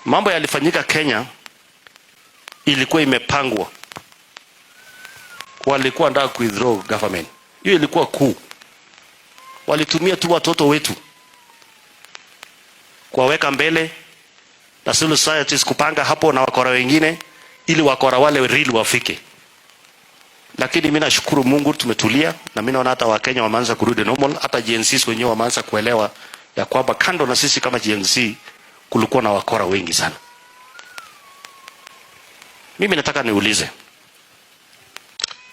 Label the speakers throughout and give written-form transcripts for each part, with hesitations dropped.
Speaker 1: Mambo yalifanyika Kenya ilikuwa imepangwa, walikuwa wanataka ku withdraw government. Hiyo ilikuwa kuu, walitumia tu watoto wetu kuwaweka mbele na civil societies kupanga hapo na wakora wengine, ili wakora wale real wafike. Lakini mimi nashukuru Mungu tumetulia, na mimi naona hata Wakenya wameanza kurudi normal, hata Gen Z wenyewe wameanza kuelewa ya kwamba kando na sisi kama Gen Z kulikuwa na wakora wengi sana. Mimi nataka niulize,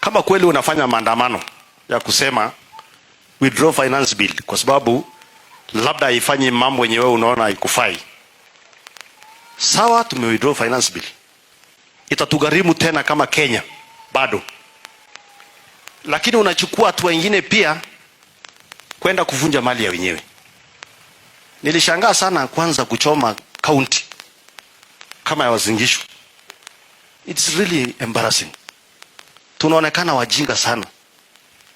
Speaker 1: kama kweli unafanya maandamano ya kusema withdraw finance bill kwa sababu labda haifanyi mambo yenye wewe unaona haikufai, sawa, tume withdraw finance bill, itatugharimu tena kama Kenya bado, lakini unachukua hatua wengine pia kwenda kuvunja mali ya wenyewe. Nilishangaa sana kwanza kuchoma county kama ya Uasin Gishu. It's really embarrassing. Tunaonekana wajinga sana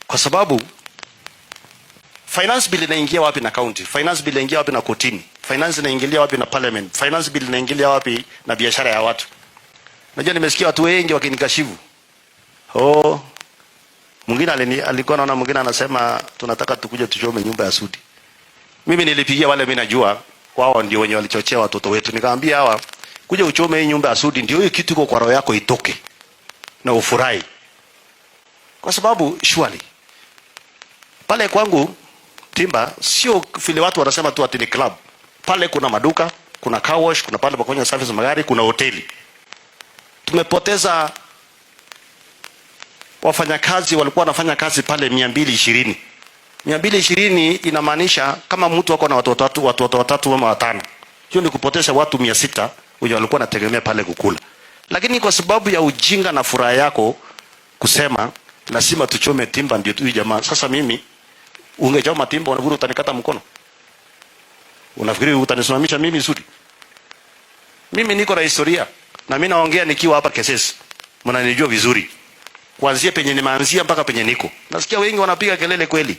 Speaker 1: kwa sababu finance bill inaingia wapi na county? Finance bill inaingia wapi na kotini? Finance inaingilia wapi na parliament? Finance bill inaingilia wapi na biashara ya watu? Najua nimesikia watu wengi wakinikashifu. Oh, mwingine alikuwa naona mwingine anasema tunataka tukuje tuchome nyumba ya Sudi. Mimi nilipigia wale mimi najua wao ndio wenye walichochea watoto wetu. Nikamwambia hawa, kuja uchome hii nyumba ya Sudi ndio hiyo kitu iko kwa roho yako itoke na ufurahi. Kwa sababu surely pale kwangu Timba sio vile watu wanasema tu ati ni club. Pale kuna maduka, kuna car wash, kuna pale pa kufanya service magari, kuna hoteli. Tumepoteza wafanyakazi walikuwa wanafanya kazi pale 220. 220 inamaanisha kama mtu ako na watoto watatu, watoto watatu ama watano. Hiyo ni kupoteza watu 600 wenye walikuwa wanategemea pale kukula. Lakini kwa sababu ya ujinga na furaha yako kusema lazima tuchome Timba ndio tu jamaa. Sasa mimi ungechoma Timba, unafikiri utanikata mkono? Unafikiri utanisimamisha mimi Sudi? Mimi niko na historia na mimi naongea nikiwa hapa Kesesi. Mnanijua vizuri. Kuanzia penye nimeanzia mpaka penye niko. Nasikia wengi wanapiga kelele kweli.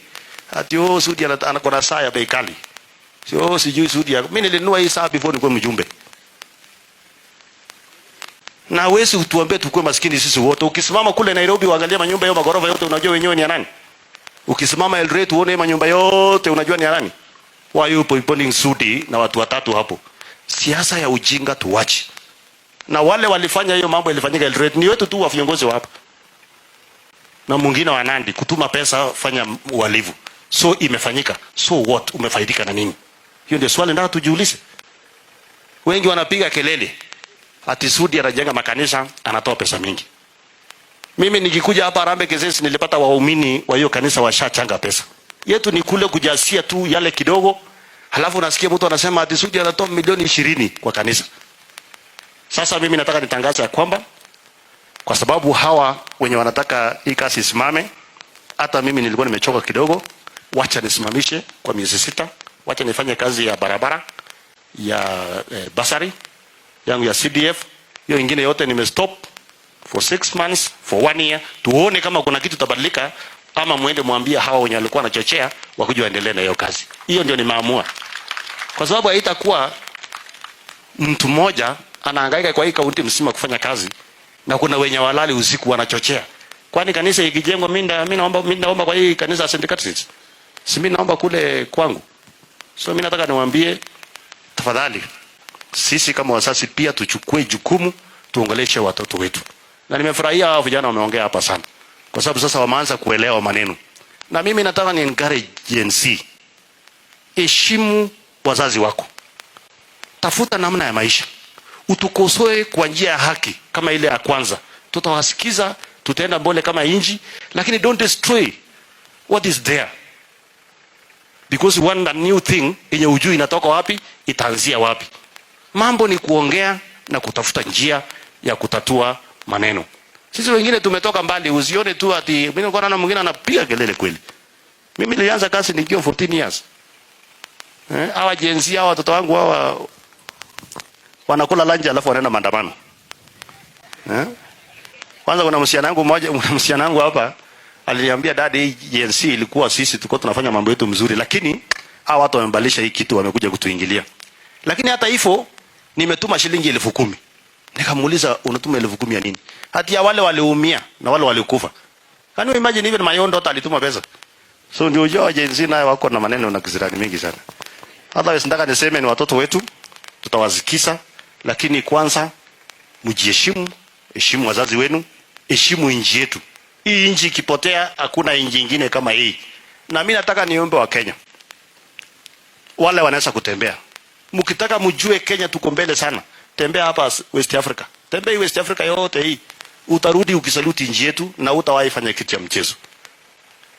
Speaker 1: Ati oh, Sudi anako na saa ya bei kali. Sio sijui Sudi. Mimi nilinunua hii saa before nikuwe mjumbe. Na wewe utuambie tukue maskini sisi wote. Ukisimama kule Nairobi uangalie manyumba yao magorofa yote, unajua wenyewe ni ya nani? Ukisimama Eldoret uone manyumba yote, unajua ni ya nani? Why you pointing Sudi na watu watatu hapo? Siasa ya ujinga tuwache. Na wale walifanya hiyo mambo ilifanyika Eldoret ni wetu tu wa viongozi wa hapa. Na mwingine wa Nandi kutuma pesa fanya uhalifu. So imefanyika. So what? Umefaidika na nini? Hiyo ndio swali nataka tujiulize. Wengi wanapiga kelele ati Sudi anajenga makanisa, anatoa pesa mingi. Mimi nikikuja hapa Harambee Kesesi nilipata waumini wa hiyo kanisa washachanga pesa. Yetu ni kule kujasia tu yale kidogo, halafu unasikia mtu anasema ati Sudi anatoa milioni 20 kwa kanisa. Sasa mimi nataka nitangaze ya kwamba kwa sababu hawa wenye wanataka hii kazi isimame, hata mimi nilikuwa nimechoka kidogo, wacha nisimamishe kwa miezi 6, wacha nifanye kazi ya barabara ya bursary yangu ya CDF, hiyo ingine yote nimestop for 6 months, for one year, tuone kama kuna kitu tabadilika, ama muende mwambie hawa wenye walikuwa wanachochea wakuje waendelee na hiyo kazi. Hiyo ndio nimeamua, kwa sababu haitakuwa mtu mmoja anahangaika kwa hii kaunti mzima kufanya kazi na kuna wenye walali usiku wanachochea. Kwani kanisa ikijengwa, mimi naomba kwa hii kanisa ya St. Catherine's, si mimi naomba kule kwangu? So mimi nataka niwaambie, tafadhali, sisi kama wazazi pia tuchukue jukumu, tuongeleshe watoto wetu. Na nimefurahia hao vijana wameongea hapa sana, kwa sababu sasa wameanza kuelewa maneno. Na mimi nataka ni encourage Gen Z, heshimu wazazi wako, tafuta namna ya maisha, utukosoe kwa njia ya haki kama ile ya kwanza, tutawasikiza, tutaenda mbele kama inji, lakini don't destroy what is there because one new thing yenye ujui inatoka wapi, itaanzia wapi. Mambo ni kuongea na kutafuta njia ya kutatua maneno. Sisi wengine tumetoka mbali, usione tu ati mimi nilikuwa naona mwingine anapiga kelele kweli. Mimi nilianza kazi nikiwa 14 years. Eh, hawa Gen Z, hawa watoto wangu hawa wanakula lunch alafu wanaenda maandamano. Eh? Kwanza kuna msichana wangu mmoja, msichana wangu hapa aliniambia, "Daddy, hii Gen Z ilikuwa sisi tulikuwa tunafanya mambo yetu mzuri, lakini hawa watu wamebadilisha hii kitu, wamekuja kutuingilia." Lakini hata hivyo Nimetuma shilingi 10,000. Nikamuuliza, unatuma 10,000 ya nini? Hati ya wale waliumia na wale walikufa. Can you imagine even my own daughter alituma pesa? So ndio ujao Gen Z nayo wako na maneno na kisirani mingi sana. Otherwise nataka niseme ni watoto wetu tutawazikisa, lakini kwanza mjiheshimu, heshimu wazazi wenu, heshimu nchi yetu. Hii nchi ikipotea hakuna nchi nyingine kama hii. Na mimi nataka niombe wa Kenya. Wale wanaweza kutembea. Mkitaka mjue Kenya tuko mbele sana. Tembea hapa West Africa. Tembea West Africa yote hii. Utarudi ukisaluti nchi yetu na utawahi fanya kitu ya mchezo.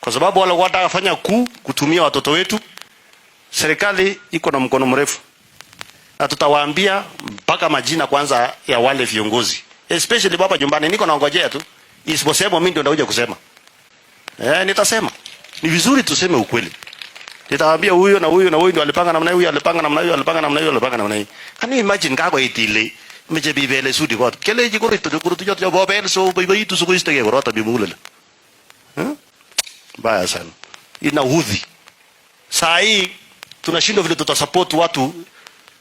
Speaker 1: Kwa sababu wale wataka kuu kutumia watoto wetu, serikali iko na mkono mrefu. Na tutawaambia mpaka majina kwanza ya wale viongozi. Especially baba nyumbani niko naongojea tu. Isiposema mimi ndio ndakuja kusema. Nitasema. Ni vizuri tuseme ukweli. Nitawaambia huyo na huyo na huyo ndio alipanga namna hiyo, huyo alipanga namna hiyo, alipanga namna hiyo, alipanga namna hiyo. Can you imagine kako itile meche bibele sudi kot. Keleji koritu kurutu joto bobel so boiboitu sikoistege korota bimulele. Mbaya sana. Inaudhi. Saa hii tunashindwa vile tutasupport watu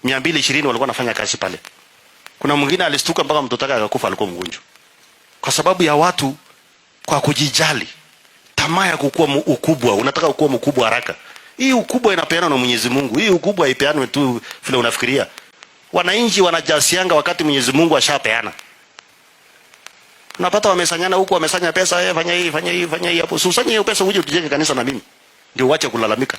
Speaker 1: 220 walikuwa wanafanya kazi pale. Kuna mwingine alistuka mpaka mtoto wake akakufa, alikuwa mgonjwa. Kwa sababu ya watu kwa kujijali, tamaa ya kukua ukubwa, unataka kukua mkubwa haraka. Hii ukubwa inapeanwa na Mwenyezi Mungu. Hii ukubwa haipeanwi tu vile unafikiria. Wananchi wanajasianga wakati Mwenyezi Mungu ashapeana. Unapata wamesanyana huku, wamesanya pesa, fanya hii, fanya hii, fanya hii hapo. Usanye hiyo pesa uje tujenge kanisa na mimi. Ndio uache kulalamika.